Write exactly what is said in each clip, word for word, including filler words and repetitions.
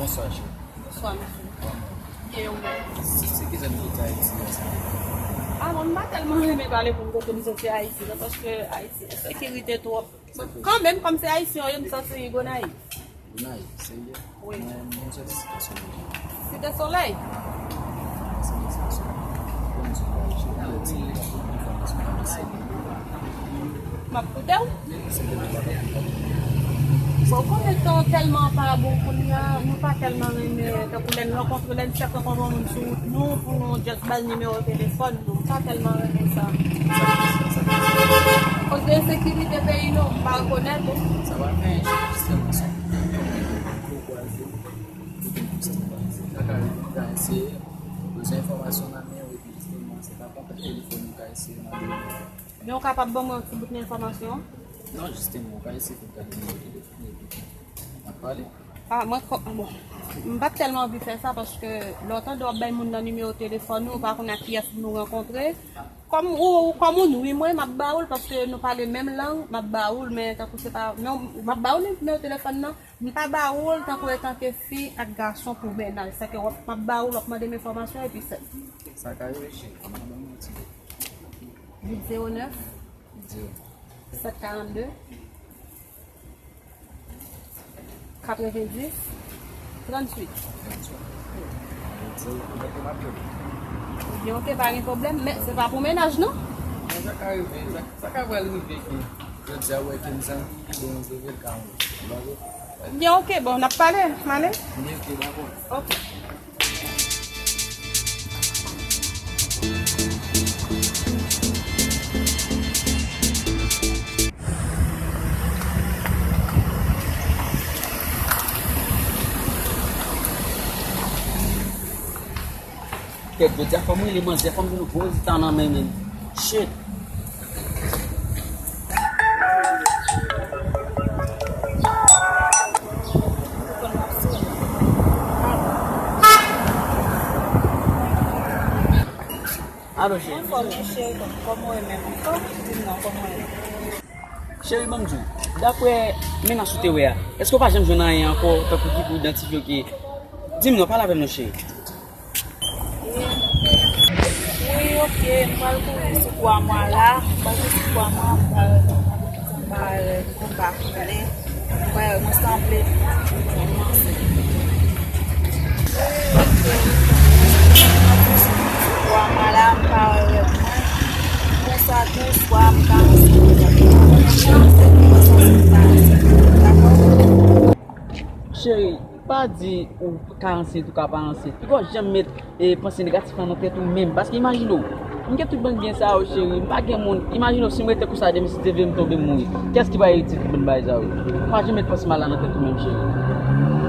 Bonswa, cheri. Bonswa, mesye. Byen, ou menm? Se ki zòn ki te Ayiti a sa? Ah, bon, m pa tèlman renmen pale pou m kote m soti Ayiti, non, paske Ayiti, ensekirite twòp. Kanmenm, kòm se ayisyen w ye, m santi Gonayiv. Gonayiv, serye? Wi. Mwen, mwen soti Site Solèy. Site Solèy? Site Solèy. Bon, sou paj, mwen ti enfòmasyon nan mesye. M ap koute w. Bon, konnen tan tèlman pa bon kounye a, nou pa tèlman renmen, tankou lè n rankontre, lè n fèk rankontre yon moun sou wout nou, pou nou just ba l nimewo telefòn nou, m pa tèlman renmen sa. Koz de ensekirite peyi nou, m pa rekonèt ou. Sa va fè enjistis tèlman sa. Ou pral fè, ou konn sa k pase. Sa ka rive, ou ka eseye, ou bezwen enfòmasyon nan men ou, epi jisteman, se pa kontak telefòn ou ka eseye mande. Men ou kapab ban mwen yon ti bout nan enfòmasyon? Non, jisteman, ou ka eseye kontak nimewo telefòn, epi n ap pale. Ah, mwen, kò-, bon, m pa t tèlman anvi fè sa, paske lè w tande w ap bay moun nan nimewo telefòn ou, ou pa konn ak kiyès nou rankontre. Kòm ou, kòm ou nwi mwen, m ap ba ou l, paske nou pale menm lang, m ap ba ou l, men tankou se pa, men m ap ba ou nimewo telefòn nan, m pa ba ou l tankou etanke fi ak gason pou mennaj. Sa ke w ap, m ap ba ou l, w ap mande m enfòmasyon, epi sèl. Sa ka rive, cheri, m ap ban mwen ti. Huit zéro neuf, sèt karannde, katrevendis, tranntuit. Ebyen, oke, pa gen pwoblèm, men se pa pou mennaj, non? Men sa ka rive, sa, sa ka pral rive ke jodi a, ou wè ke m santi ki bon, m sove l ka yon. Ebyen, oke, bon, n ap pale, m ale? Ebyen, oke, dakò. Oke. Kèt, jodi a fò m rele manzè, fò m jwenn yon gwo rezilta nan men, men. Shit. Alo, cheri. Anfòm, wi, cheri, kòman w ye menm? Di m non, kòman w ye? Cheri, ban m di w, daprè menas ou te wè a, èske w pa janm jwenn anyen ankò, tankou ki pou idantifye w ke, di m non, pale avè m non, cheri. Wi, oke, m pral kouri sou kwa mwa la, m pral kouri sou kwa mwa, m pral, m pral konba konnen, m pral, mwen sanble, m sanble. Wi, oke, m pral kouri sou kwa mwa la, m pral wè mwen, konsa tou, swa m ka ansanm, dakò? Cheri, pa di ou ka ansent ou ka pa ansent. Piko janm met, e, panse negatif lan nan tèt ou menm. Paske imajine w, m gen tout bann byen sa yo, cheri. M pa gen moun. Imajine w, si m rete konsa demen, si Dye vle m tonbe mouri. Kiyès ki va erite tout bann bagay sa yo? Pa janm met panse mal la nan tèt ou menm, cheri. Non,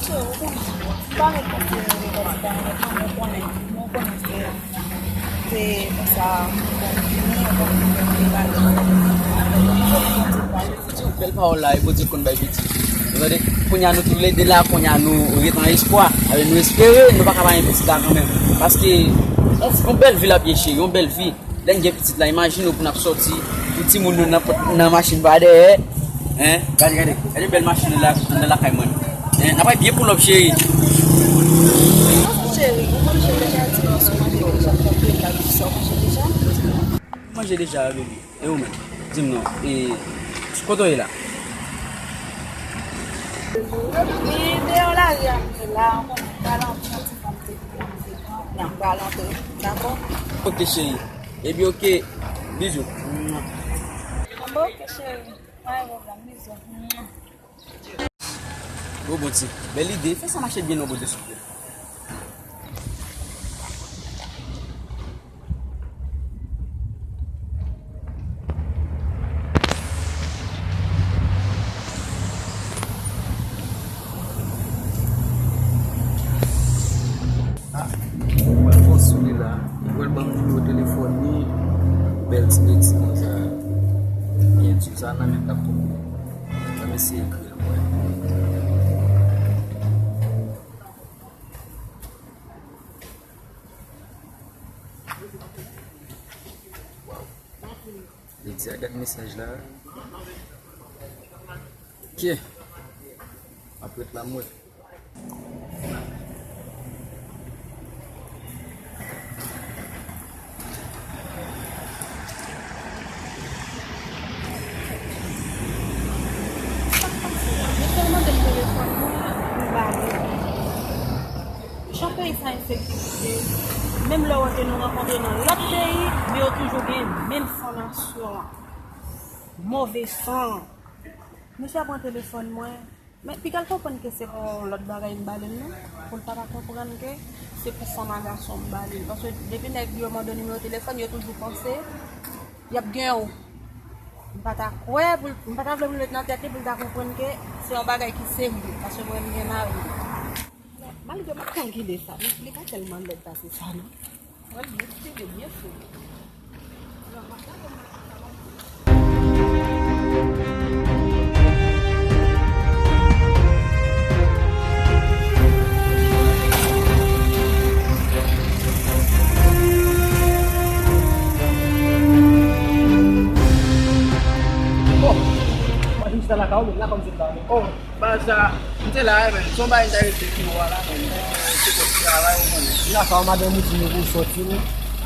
cheri, ou konnen. M pa met panse negatif la nan tèt mwen, men konnen, men konnen se, se konsa, bon, fini, bon, fini, bagay. Di yon bèl pawòl la, e Bondye konn bay piti. Ou tande? Kounye a nou tou lè de la, kounye a nou ret an espwa. Alò nou espere, nou pa ka pa gen pitit la kanmenm. Paske, yon, yon bèl vi l ap ye, cheri, yon bèl vi. Lè n gen pitit la, imajine w pou n ap sòti, pou timoun nou nan pòt, nan machin pa dèyè. Hein? Gade, gade, gade bèl machin la, anndan lakay mwen. Hein? N ap bay byen pull up, cheri. Cheri, ou manje deja, di m si w manje deja, sa w manje deja? Manje deja, baby. E ou menm? Di m non. E kote w ye la? Li deyò lari a m ye la, ou konnen, m pral antre yon ti fanm te kite m devan, m pral antre, dakò? Oke, cheri. Ebyen, oke. Bizou. Bon, oke, cheri. Pa gen pwoblèm, bizou. Gwo Bondye, bèl ide, fè sa mache byen non Bondye souple. Ah, mwen fò sou li la. Li pral ban m nimewo telefòn li. Bèl ti medsen konsa. Byen di sa nan men k ap tonbe. Sa mesye ekri l mwen. Li di a gad mesaj la. Ok. Apre la m wè. Peyi sa ensekirite. Menm lè w wè ke nou rankontre nan lòt peyi, men yo toujou gen menm san nasyon an. Move san. Mesye a pran telefòn mwen. Men piga l konprann ke se pou yon lòt bagay m ba li l non. Pou l pa ta konprann ke se pou fanm a gason m ba li l. Paske depi nèg yo mande nimewo telefòn, yo toujou panse y ap gen yon. M pa ta kwè, pou l- m pa ta vle pou l met nan tèt li, pou l ta konprann ke se yon bagay ki serye. Paske mwen, m gen mari. Malgre m ap kalkile sa, men li pa tèlman lèd pase sa non. Mwen, byen serye, byen fou. Oh, mwen vin chita lakay ou, men lakay ou se ta, men. Oh, baz la, m te la, men. Se yon bagay m ta rete pi wo a la, men. M te sot travay, ou konnen. La sa, madanm ou di nou pou soti, wi.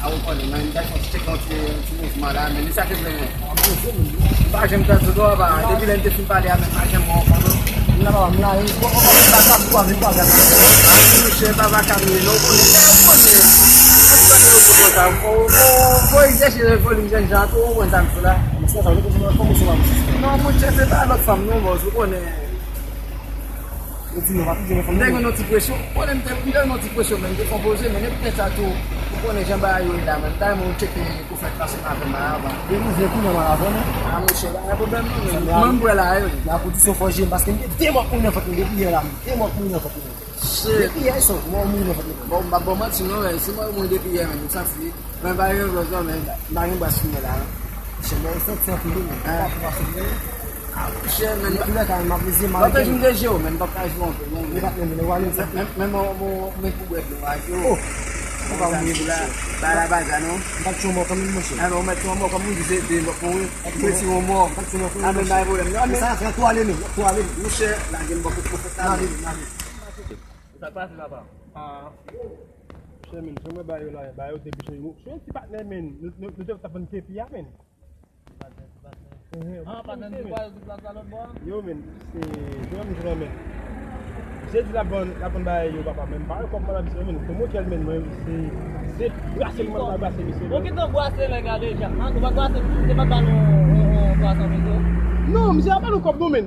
A, ou konnen, men, m ta fè yon ti, yon ti, yon ti mouvman la, men, li sa te vle, men. M pa janm tande w, papa. Depi lè n te fin pale a, men, m pa janm wè w ankò, non. M la, papa, m la, wi. Bon, bon, bon, sa, sa, pou avè, pou avè. A, monchè, papa Kamil, non, ou konnen, ou konnen. Ou konnen, ou konnen sa. Fò, fò, fò, fò, egzèse vòlè, jèn jan, tou, ou konn sa m di la. Monchè, sa, ou konnen, fò, fò, fò, fò. Non, monchè, se pa lòt fanm, non, bòs, ou konnen. Yo di nou pa toujou gen fanm. M te gen yon ti presyon. Konnen m te, m te gen yon ti presyon, men m te fè yon poze, men depi lè sa tou, ou konnen jan bagay yo ye la, men m ta renmen w tcheke pou fè ansanm avè m a, avan. E nou vle kounye a, m al avè w, non? A, monchè, pa gen pwoblèm, non, men mwen m prè la, wi. La kondisyon fò jere m, paske m gen de mwa k mouri nan vant mwen depi yè la, men. De mwa k mouri nan vant mwen. Shit. Depi yè, so, mwa mouri nan vant mwen. Bon, m p ap ba w manti, non, men si mwen mouri depi yè, men m santi, men pa gen pwoblèm, men m pa gen bras sou mwen la, non. Chè, mwen santi anpil, wi, men. Ah. Pa pou pase, wi. Ah, chè, men. Depi lè sa, m ap leve, m ap. Lòt jou m te jwe, men m p ap ka jwe anpil, non, men. Li pa t menm, li wale, men, men, men, mwen, mwen, mwen pou bwè dlo ak yo. Oh! Ou pa mouri la, ba la baza, non. M pa t yon mò kanmenm, monchè. Ah, non, ou mèt yon mò, kòm ou di, se de lòt mò, wi. Ou mèt yon mò. M pa t yon mò kanmenm, monchè. Ah, men, pa gen pwoblèm, non, men. Sa, sa, tou ale, men. Tou ale, men. Monchè, lage m bò kote pwofèt la, men. Lage, lage. Sa k pase, papa? Ah. Chè, men, jan mwen ba yo la, ba yo te biche. Chè, ti patnè, men. Nou, nou, nou te t ap vann kepi a, men. Patnè, ti patnè. Ah, patnè, nou te vwaye sou plas la lòt bò a? Yo, men, se, se menm jou la, men. Misye di l ap vann, l ap vann bagay yo, papa, men m pa wè kòb mwen la, misye, men. Kòman kèl, men, mwen, se, se brase mwen, mwen brase misye, men. Ou gentan brase lè gade, Jack, han? Ou pa t brase, se pa t ba nou, on, on, on twa san peso? Non, misye pa ba nou kòb, non, men.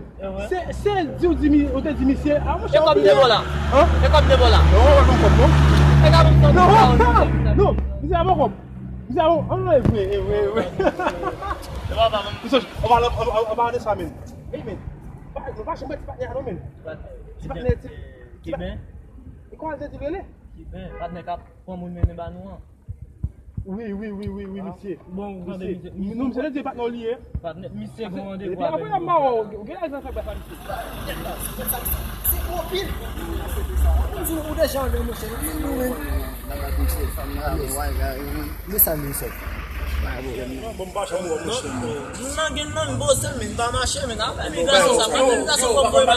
Se, se di w di mi, ou te di misye, a, monchè, ou bliye. E kòb de dola? Hein? E kòb de dola? Non, ou pa ban kòb, non. E ka ban kòb. Non, non, misye pa ban kòb. Misye pa ban, ah, e vre, e vre, e vre. Misye, ou pa, ou pa, ou pa de sa, men. Ey, men. Pa, nou pa janm wè ti patnè a, non, men. Ti patnè, ti, ti pa-, e kòman l te di l rele? Kiben, patnè k ap pran moun mennen ba nou an. Wi, wi, wi, wi, wi, misye. Bon, ou tande misye. Non, misye te di patnè w li ye. Patnè, misye gon randevou avèk nou. Depi apre la, m pa wè w, ou gen lajan fè bwè sa, misye. Se anpil. Ou di ou deja anlè, monchè. Men sa, men sa. Bon, m pa janm wè w, monchè. Nan gen nan boze, men pa mache, men apre imigrasyon sa, pa imigrasyon kòb mwen ba.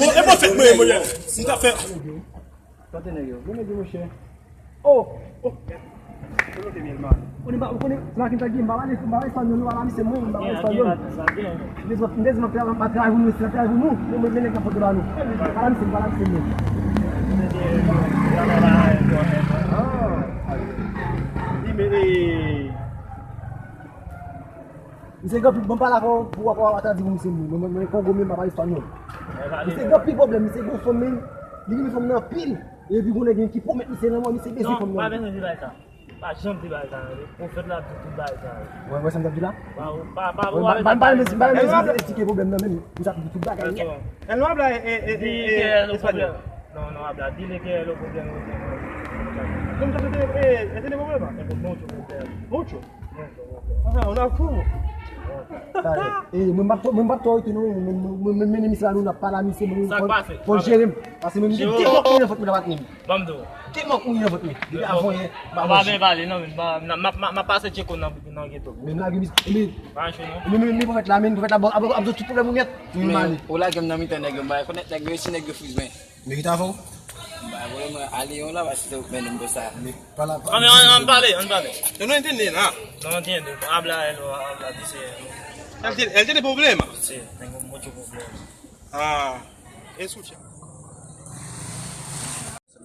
Bon, e bon fèt mwen, mwen. M ta fè. Kote nèg yo? Bon, nèg yo, monchè. Oh! Oh! Kote w te byen mal? Ou konnen, ou konnen, se la ki m ta di, m pa pale, m pa pale espanyòl, non, ala misye mwen, m pa pale espanyòl. M te di, m te di, m ap travay, m ap travay pou nou, m ap travay pou nou, men, men, men nèg la pote ba nou. Ala misye, ala misye mwen. Ah! Li, men, eh, Misye gen anpil, bon, pale avè w, pou w ap, ap, ap di pou misye moun. Mwen, mwen, mwen Kongo, men m pa pale espanyòl. Misye gen anpil pwoblèm, misye gon fanm, men li renmen fanm nan anpil. Epi gon nèg ki pwomèt misye lanmò, misye beze fanm nan. Non, pa bezwen di bagay sa. Pa janm di bagay sa, non. Pwofèt la ap di tout bagay sa. Wè, wè sa m t ap di la? Pa, pa, pa, pa, pa, pa, pa, pa, pa, pa, pa, esplike pwoblèm nan, men misye ap di tout bagay. Dakò. El no habla, eh, eh, eh, eh, español. Non, no habla. Dile que lo problema. ¿Cómo se dice? Eh, ¿ese es el problema? Tengo mucho que hacer. Mucho? Mucho, mucho. Aha, una fumo. Sa, eh, mwen m p ap, mwen m p ap twò rete non, mwen, mwen, mwen, mwen, mwen, misye la, nou n ap pale a misye, mwen, fò, fò l jere m. Paske mwen, mwen, de mò k mouri nan vant mwen, nan vant mwen. Ban m di w. De mò k mouri nan vant mwen. Depi avan yè, m pa manje. Pa byen pale, non, men, pa, m, m, m, m ap pase tcheko nan, nan geto. Men m lage misye, men, pa cho, non. Men, men, men, pwofèt la, men, pwofèt la, ap, ap, ap, ap, tout pwoblèm ou nèt. Men, ou lage m nan mitan nèg yo, m pa rekonèt nèg yo, si nèg yo frizmen. Mérite avè w? Ba, vre mwen, ale yon la, paske se ou k mennen m pou sa. Men, pa la, pa. An, an, an pale, an pale. Yo no entiende nada. No entiende. Habla él, habla, dice. Él tiene, él tiene problema. Sí, tengo mucho problema. Ah, escucha.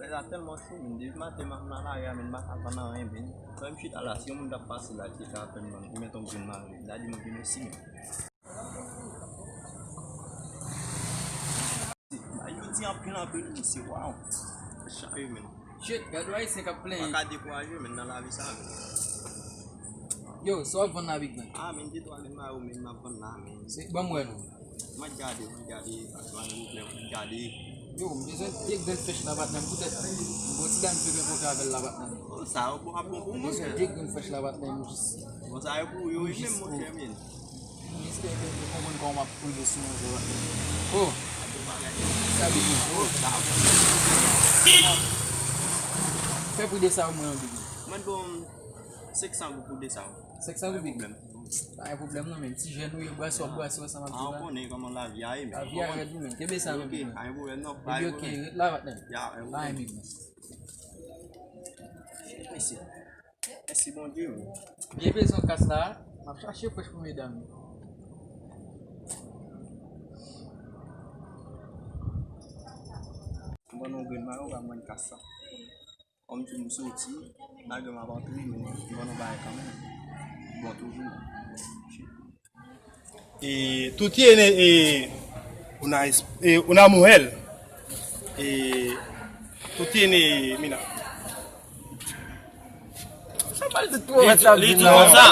La tèlman cho, men depi maten m ap nan lari a, men m pa ka vann anyen, men. Lè m chita la, si yon moun t ap pase la, li te ka fè m vann, li met yon grenn mare, m ta di moun ki mèsi, men. Yo di anpil, anpil, mesye, waw. Chaje, men. Shit, gade yon Ayisyen k ap plenyen. Pa ka dekouraje, men, nan lavi sa, men. Yo, sa w ap vann la, Big Man? Ah, men, de twa grenn mare, men, m ap vann la, men. Se, ban m wè non. Mwen gade, mwen gade, pa gen pwoblèm, mwen gade. Yo, m bezwen de grenn pèch la, patnè m, poutèt m gon ti dam m te renkontre avè l la, patnè m. Oh, sa yo bon, ap bon pou mwen. M bezwen de grenn pèch la, patnè m, jis. Bon, sa yo pou yo, wi, menm, monchè, men. M espere ke nou konprann kòman m ap rive sou manje, patnè m. Oh! Sa big man. Oh, sa. Fè pri de sa pou mwen, big man. Mwen bon, senk san goud pou de sa. Senk san goud, big man. Pa gen pwoblèm non, men ti jèn ou ye, brase w ap brase w ansanm ak ou la. Ah, ou konnen kòman lavi a ye, men. Lavi a rèd wi, men. Kenbe sa, men, big man. Pa gen pwoblèm non. Epi, ok, ret la, patnè. Ya, pa gen big man. Mèsi. Mèsi, Bondye, men. Byen bezwen kas la, m ap chache frèch pou medam yo. M ban nou grenn mayo, pa mwen kas sa. Kòm di m soti, lage m ap antre, men m ban nou bagay kanmenm. Bon, toujou. E, tú tienes, eh, una, es- eh, una mujer. Eh, tú tienes, mira. Sa pral di twò. Li di konsa.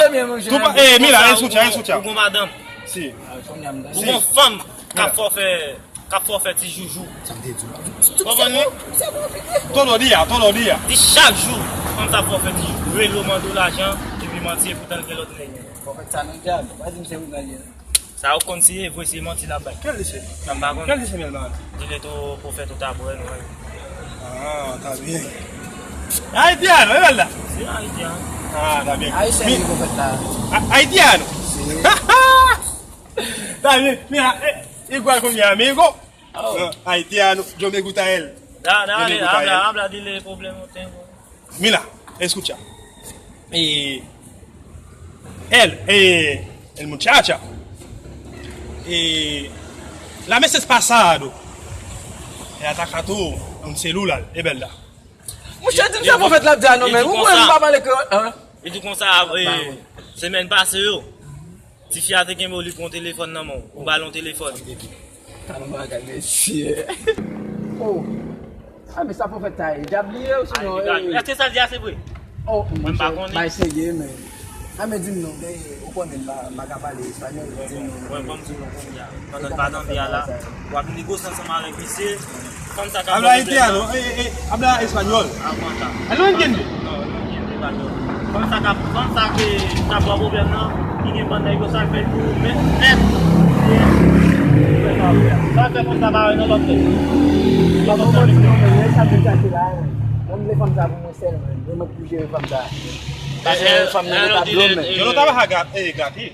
Tú pa- eh, mira, escucha, escucha. Ou gon madanm. Sí. Ou gon fanm k ap fè w fè k ap fè w fè ti joujou. Sa m te di w la. Konprann nou? Todo día, todo día. Di chak jou, fanm sa fè w fè ti joujou. Rele w mande w lajan, epi manti, epoutan l gen lòt nèg. Pwofèt sa nan dyab. Pa di m se ou nan li. Sa ou konn si e vre, se manti l ap bay. Qué dice? Sa m pa konn. Qué dice, mi hermano? Di l tou pwofèt ou ta bwè nou. Ah, está bien. Haitiano, es verdad. Sí, haitiano. Ah, está bien. Ayisyen li pwofèt la. Haitiano. Sí. Está bien. Mira, eh, igual con mi amigo. Oh. Eh, haitiano, yo me gusta él. Da, da, habla, habla, dile problema tengo. Mira, escucha. Eh, él, eh, el muchacha, eh, la meses pasado, eh, atacó un celular, es verdad. Monchè, di m sa pwofèt la ap di a non, men. Ou kwè m pa pale kreyòl, hein? Li di konsa, eh, semèn pase yo. Tifi a te kenbe w, li pran yon telefòn nan men w. Ou ba l yon telefòn. Talon bagay, mesye. Oh. Ah, men sa pwofèt sa ye. Dyab li ye, ou sinon, eh. Èske sa l di a se vre? Oh, mwen pa konnen. Bay serye, men. Ah, men di m non, eh, ou konnen m pa, m pa ka pale espanyòl, di m non. Mwen, ban m di w non, kounye a. Pandan l pa tande a la, w ap negosye ansanm avèk misye. Fanm sa k ap ba w pwoblèm nan. Habla haitiano, eh, eh, habla español. Aguanta. Él no entiende. No, él no entiende español. Fanm sa k ap, fanm sa ke k ap ba w pwoblèm nan, ki gen bann nèg yo, sa l fè l pou ou nèt, nèt. Sa l fè fanm sa pa wè nan lòt nèg. Li kontan avèk li. Mwen vle fanm sa pou mwen sèlman. Mwen mèt pou jere fanm sa. Paske yon fanm nan leta dlo men. Yo no trabaja gra- eh, gratis.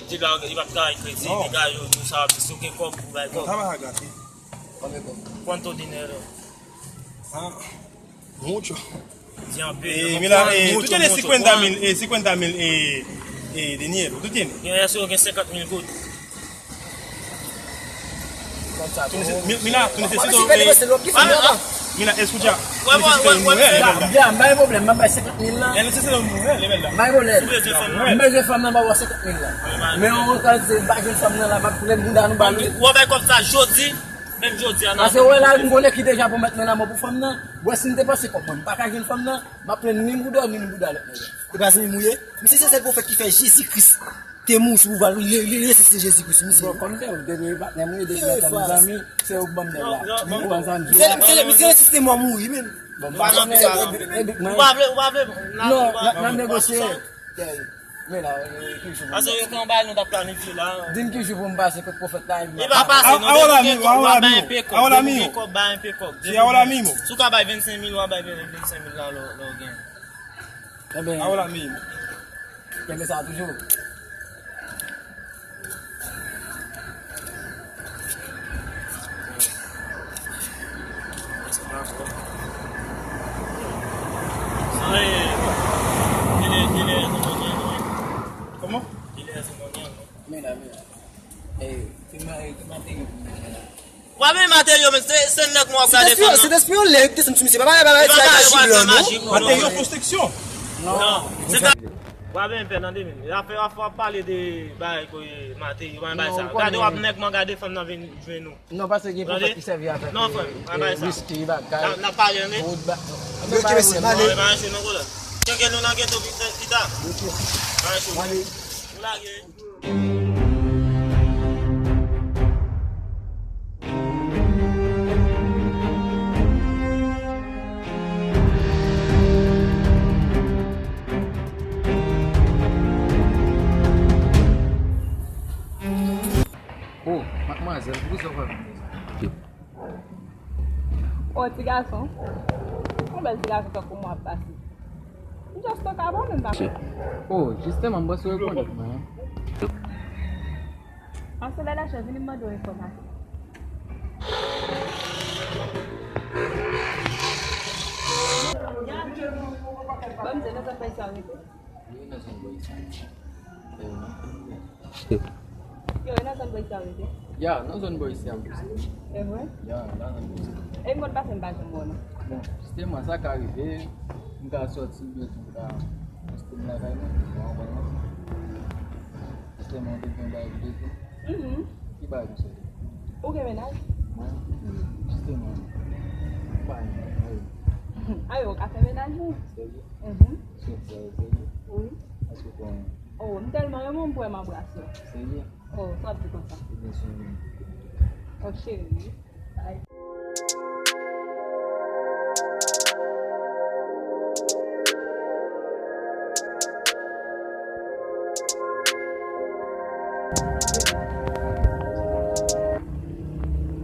Ti la, li p ap travay kredi, nèg yo, nou sa, si w gen kòb, ou bay kòb. No trabaja gratis. ¿Cuánto dinero? Ah, mucho. Di anpil. Eh, mira, eh, tú tienes cincuenta mil, eh, cincuenta mil, eh, eh, dinero, tú tienes. Gen, èske w gen senkant mil goud? Tú neces- mi- mira, tú necesito, eh, ah, ah, mira, escucha, tú necesitas una mujer, es verdad. Ya, m pa gen pwoblèm, m ap bay senkant mil la. Él necesita una mujer, es verdad. M pa gen pwoblèm. M bezwen fanm nan, m ap ba w senkant mil la. Men yon kantite m pa jwenn fanm nan la, m ap plen bouda nou ba li. Ou ap bay kòb sa jodi, menm jodi a nan. Paske wè la, m konnen ki deja pwomèt mwen lanmò pou fanm nan. Wè si m te panse kòb mwen, m pa ka jwenn fanm nan, m ap plen ni bouda w, ni bouda lòt nèg la. E pa zanmi m ou ye? Misye se sèl pwofèt ki fè Jezi Kris te mouri sou pouvwa l, li, li, li resisite Jezi Kris, misye. Bon, kòm se ou te dwe patnè m, ou ye depi lontan nou zanmi, se ou k ban m nèg la. Ou konprann sa m di la? Misye, misye, misye resisite mò mouri menm. Bon, m pa konnen, e, e, e, Big Man. Ou pa vle, ou pa vle? Non, n ap negosye. Men la, e, ki jou pou m pase? Paske yo gen yon bagay nou t ap planifye la. Di m ki jou pou m pase kot pwofèt la, e, m ap pase. Ahora mismo, ahora mismo, ahora mismo. Depi w gen kòb, bay enpe kòb. Si w ka bay vennsenk mil, w a bay vennsenk mil la, lè w gen. Enben, ahora mismo. Kenbe sa toujou. ¿Cómo? Mira, mira. Eh, tú me, tú me has dicho, mira. W ap vin Materyo, men se, se nèg mwen w ap gade fanm nan. Sentespri yon lè ki desann sou misye. Papa, papa, se maji blan, non? Materyo konstriksyon. Non. Se ta. W ap vin pè nan de minit. Afè, afè w ap pale de bagay kote Materyo, bagay sa. Gade w ap nèg mwen gade fanm nan vin jwenn ou. Non, paske gen pwofèt ki sèvi avèk, non, frè m, bagay sa. Whisky, bagay. N ap pale angle. Ok, mesye, m ale. Bagay sa, non, kola. Tcheke nou nan geto pita. Ok. Bagay sa. M ale. Ou lage. Oh, madmwazèl, poukisa w pa vin konsa? Oh, ti gason. Yon bèl ti gason tankou mwen ap pase. M just tòk avè w, men m pa. Oh, jisteman, m panse w rekonèt mwen, en. An se bèl achè, vini m mande w enfòmasyon. Ban m di, nan zòn Payisyen w rete? Wi, nan zòn Payisyen. Yo, e nan zòn Payisyen w rete? Ya, nan zòn Payisyen m rete. E vre? Ya, nan zòn Payisyen. E m konn pase m pa janm wè w non. Bon, jisteman, sa ka rive, m ka sòti, oubyen tou m ka poste m lakay mwen, ou konprann mwen? Jisteman, ou te gen yon bagay pou te di. Mhm. Ki bagay misye di? Ou gen mennaj? Mwen? Jisteman, m pa gen mennaj. Ayo, ou ka fè mennaj ou? Serye? Mhm. Sou sa, serye? Wi. Èske ou konnen? Oh, m tèlman renmen w, m kwè m anbrase w. Serye? Oh, sa w ap di konsa? Ebyen, se yon... Oh, cheri. Bye.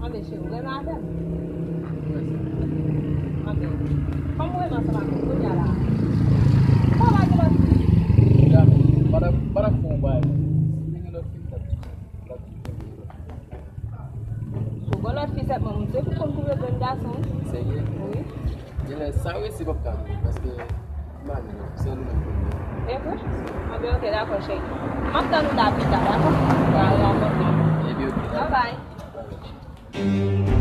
Anben, cheri, ou renmen avè m? Anben, kòm ou renmen ansanm ak mwen, kounye a la, sa w pa gen lòt fi? Jamè. M pa t ap, m pa t ap fè yon bagay konsa. Si m te gen lòt fi, m t ap di w. M t ap di w. Sou gon lòt fi sèlman, m se pou konn koupe grenn gason. Serye? Wi. Genlè sa resi p ap ka rive, paske m pa gen lòt, se nou menm pou nou. E vre? Anben, oke, dakò, cheri. M ap tann ou la pita, dakò? Ou pral rankontre m. Ebyen, oke, dakò. Bye bye. Bye bye.